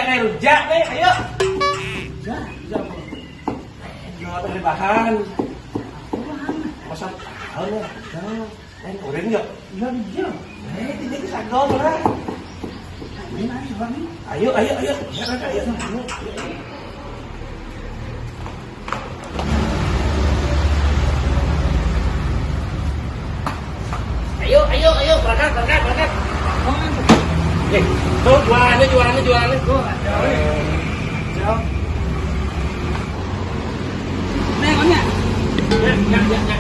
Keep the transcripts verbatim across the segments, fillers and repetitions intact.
Eh, rujak nih, ayo. Rujak, rujak apa? Jual teh bahan. Apa bahan? Masak tahu nih. Tahu. Eh, udah nih, yuk. Iya, iya. Eh, ini kita sagol lah. Ini nasi, Bang. Ayo, ayo, ayo. Ayo, ayo, ayo. Ayo, ayo, ayo, berangkat, berangkat, berangkat. Eh, tuh jualannya, jualannya, jualannya. Tuh, ada. Jauh. Nih, Bang, ya? Ya, ya, ya, ya.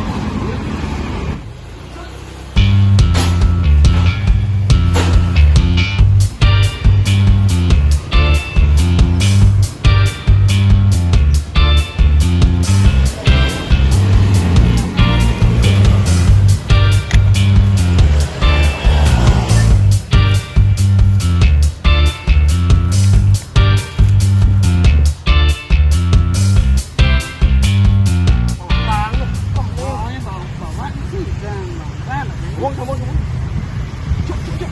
Bang, bang, bang, bang, bang, bang, bang. Bang, bang, bang. Cuk, cuk, cuk.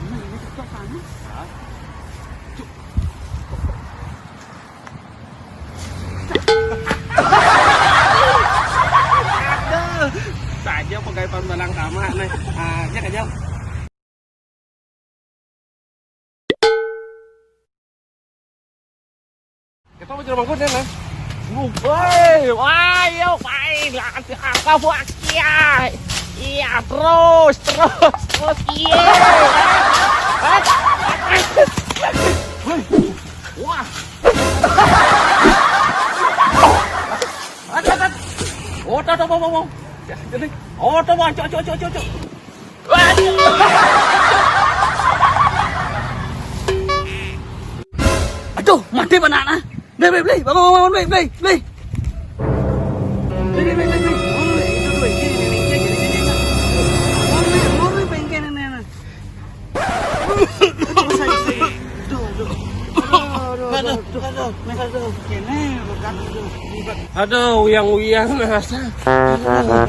Mana ini cocok sana? Hah? Cuk. Aduh, saja pegawai pambalang kama nih. Ah, ya, kajam. Kita mau jalan mangkuk, ya, nah? Woi, ayo, main, nanti apa buat kia? Iya, terus, terus, terus, iya. Wah. Ada, ada. Oh, tak, tak, mau, mau, mau. Ya, jadi. Oh, tak, mau, cok, cok, cok, cok, cok. Aduh, mati banana. Beli, beli, beli, bangun, bangun, beli, beli, beli. Beli, beli, beli, beli. Bangun, beli. Itu, beli. Sini, sini, sini, sini, sini. Bangun, beli, bangun, beli, pengen ini, ini. Aduh, aduh, aduh, aduh, aduh, aduh, aduh, aduh, ini, aduh, aduh. Aduh, uyang-uyang, nah, rasa. Aduh.